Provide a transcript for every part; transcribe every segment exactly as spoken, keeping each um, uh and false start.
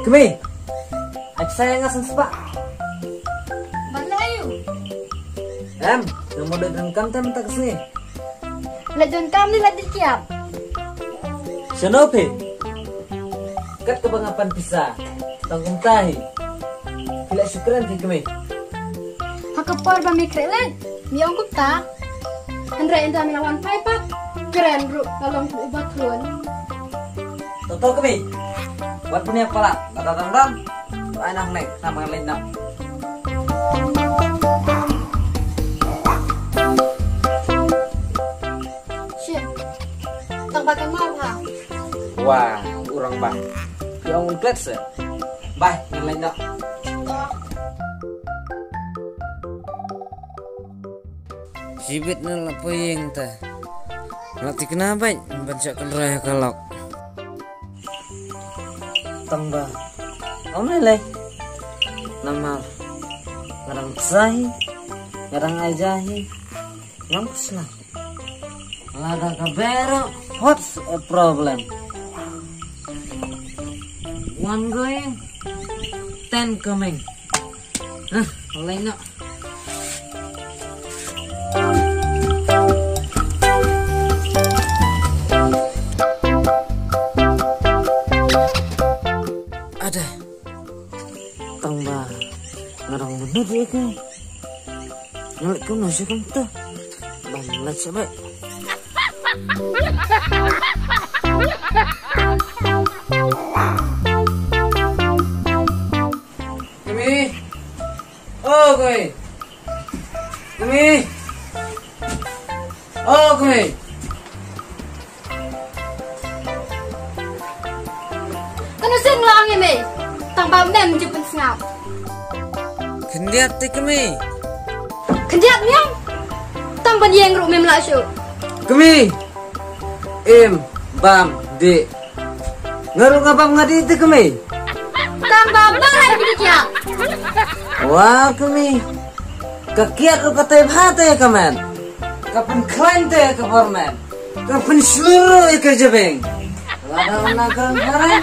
Kmie. Ai pisa ïa nga san spah. Ban leh aïu? Em, nga mut leit donkam te mynta ka sngi. Leit donkam ne leit dei kiad? Shano phi? Kat kaba nga pan pisa. Tang kumta hi. Phi leh shu kren phi kmie. Ha ka por ba me khreh leit, me ong kumta. Hynrei ynda me la wan phai pat, kren ruh ka long u ba thlun. To to kmie. Wat pynïap palat, lada dang dang. To ai na hangne, khnang ban leit noh. Shit. Tang ba ka mar ha. Wah, u rangbah. Phi ong un klet se. Bye, ngan leit noh. Shibit na la poi ïing te. La thikna beit ban shah kynroi ha ka lok. Tang ba ym lei lei. Namar nga dang pisa hi, nga dang ai ja hi. Ngam pisa. Lada ka bero, what's a problem? One going, ten coming. Hah, lei noh. Ada. Tang ba nga dang bynnud ïa ka. Nga leit kumno sha kumta? Ban leit sha beit. Kmie. Oh, kmie. Kmie. Oh, kmie. Kano sien la ong ïa me? Tang ba mem ju pynsngap. Khyndiat te kmie. Khyndiat me ong? Tang ban ïeng ruh mem lah shuh. Kmie. Im bam dih. Nga ruh nga bam nga dih te kmie. Tang ba balei phi dih kiad? Wa kmie. Ka kiad ruh ka tei bha te ka met. Ka pynkhlaiñ te ka bor met. Ka pynshlur ruh ïa ka jabieng. Lada ym na ka hare.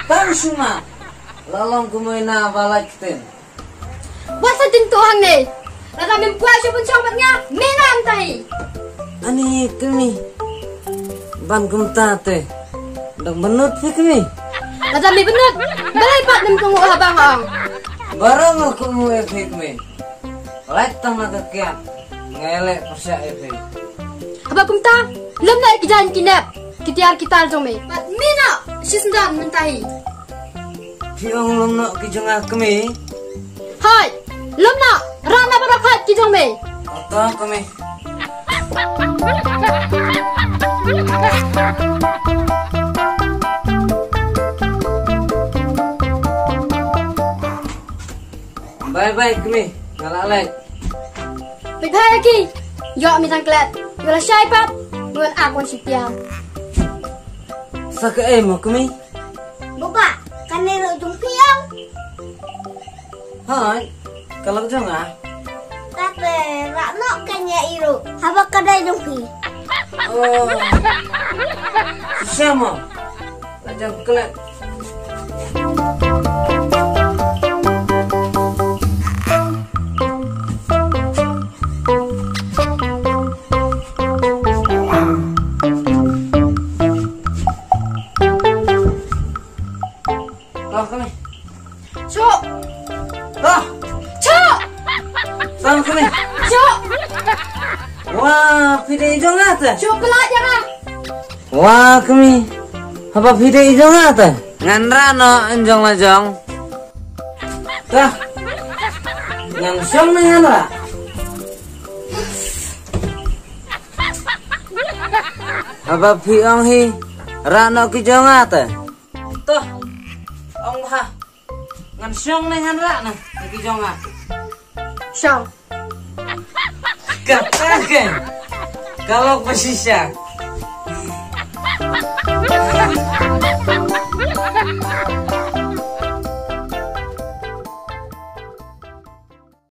Tang shu ma. La long kumne na ba lait ktien. Wat sa jingtuh hangne. Lada mem kwah shu pynshong bad nga, me na ym tahi. Ani kmie. Ban kumta te. Dang bynnud phi kmie. Lada me bynnud, balei pat mem kohnguh haba nga ong? Baroh nga kohnguh ïa phi kmie. Lait tang na ka kiad. Nga leh pyrshah ïa phi. Haba kumta, lum noh ïa ki jaiñ ki nep, ki tiar ki tar jong me. Bad me noh, shisyndon mynta hi. Phi ong lum noh ki jong nga kmie? Hooid, lum noh, rah noh baroh khoit ki jong me. To to kmie. Bye bye kmie, nga la leit. Bye bye ki. Ïoh me tang klet. Ïoh lashai pat. Ngan ak wan shi tiam. Sa kaei mo kmie? Baba, kane ruh jong phi ong? Hooid, ka lok jong nga. Kata rah noh kane ruh. Haba ka dei jong phi. Oh. Shisha mo. La jan klet. Tang kane. Shuh. Tang. Shuh. Tang kane. Shuh. Wah, phi dei jong nga te. Shuh pynlait ïa nga. Wa kmie. Haba phi dei jong nga te. Ngan rah noh jong la jong. Te. Ngan shong ne ngan rah. Haba phi ong hi. Rah noh ki jong nga te. Te. Ong bha. Ngan shong ne ngan rah na ki jong nga. Shong. Kata kan. Ka lok ba shisha.